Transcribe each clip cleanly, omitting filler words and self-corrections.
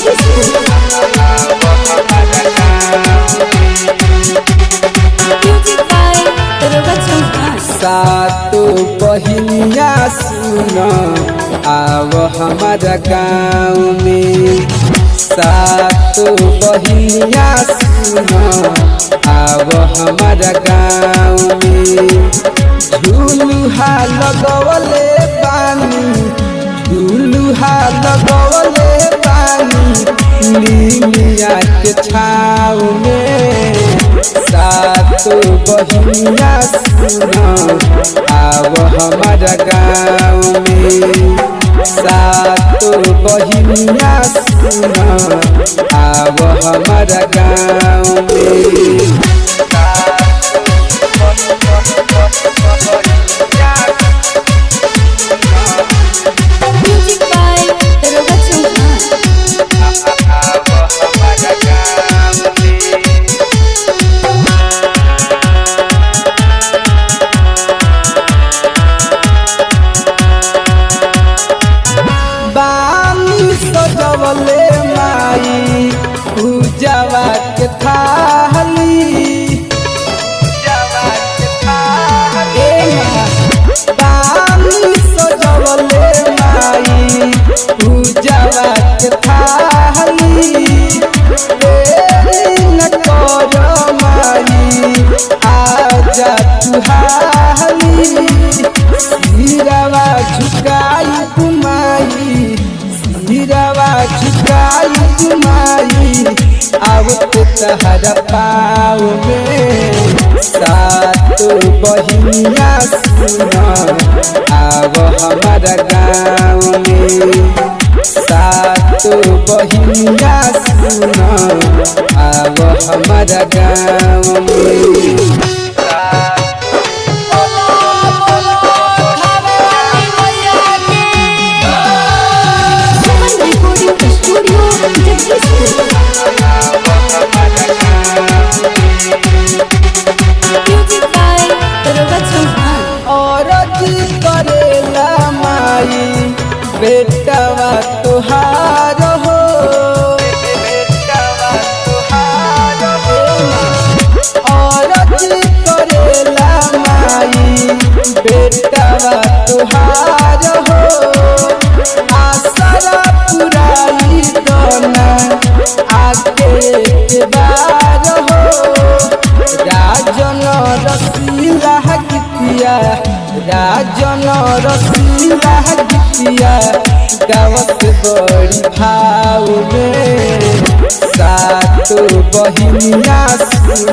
Jagdishpur. Music by Daroga Chauhan. सातो बहिनिया सुन आव हमारा गाँव में। सातो बहिनिया सुन आव हमारा गाँव में। झूलुहा लगवले पानी, झूलुहा लगवले पानी नीमिया के छाँव में। सातो बहिनिया सुन आव हमारा गाँव में। सातो बहिनिया सुन आव हमारा गाँव में। Music by Daroga Chauhan. बानी सजवले माई पूजवा के थाली। बानी सजवले माई पूजवा के थाली। देरी न कर माई आजा तुहाली। सिरवा झुकाई कुमाई, सिरवा झुकाई कुमाई आवत तहरा पाँव में। सातो बहिनिया सुन आव हमारा गाँव में। सातो बहिनिया सुन आव हमारा गाँव में। Suman recording studio Jagdishpur. Music by Daroga Chauhan. औरत करेला माई बेटवा तुहार हो। औरत करेला माई बेटवा तुहार हो। आसरा पुराई दोना आके के बार हो। राजन रसीला गीतिया, राजन रसीला गीतिया गावत बड़ी भाव में। सातो बहिनिया सुन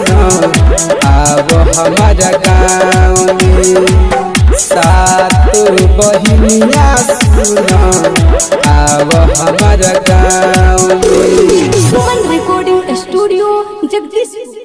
आव हमारा गाँव में। सातो बहिनिया सुन आव हमारा गाँव में। सुमन रिकॉर्डिंग स्टूडियो जगदीशपुर।